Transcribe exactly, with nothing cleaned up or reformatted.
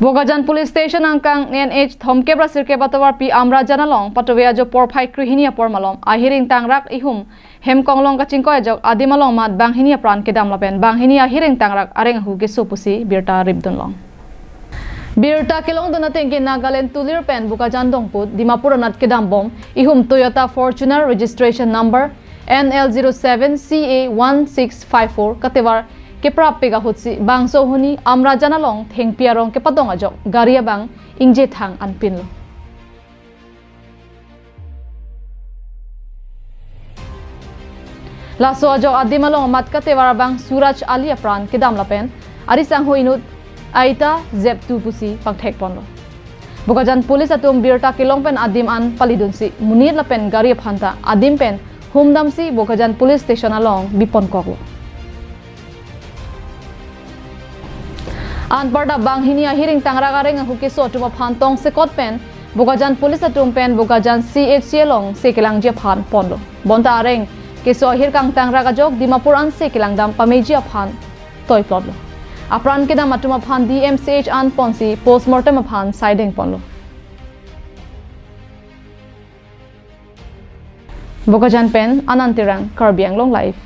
Bokajan Police Station angkang N H thomkep ra sirkep atovarpi Amrajan along patuve ajo porphai krehini apor malom ahiring tangrak ihum hem konglong kachingkoi ajok adim along amat banghini apran kedam lapen banghini ahiring tangrak areng ahu keso pusi birta ripdun long. Birta kelongdun ateng ke Nagaland Tulir pen Bokajan Dongput Dimapur anat kedam bom ihum Toyota Fortuner registration number N L zero seven C A one six five four katevar keprap pega hutsi bangso huni Amrajan along thengpi arong kepadong ajok gari abang ingje thang anpin lo. Laso ajok adim along amat katevar abang Suraj Ali apran kedam lapen ari sangho inut aita zeptu pusi pangthek ponlo. Bokajan Police atum birta kelong pen adim an palidunsi monit lapen gari aphanta adim pen humdamsi Bokajan Police Station along bipon koklo. Anparta banghini ahiring tangrak areng ahu keso atum aphan tongsekot pen Bokajan Police atum pen Bokajan C H C along se kelangji aphan ponlo. Bonta areng keso ahir kangtangrak ajok Dimapur an se kelangdam pameji aphan toiplotlo. Apran kedam atum aphan D M C H an ponsi postmortem aphan saideng ponlo. Bokajan pen Anand Terang, Karbi Anglong Live.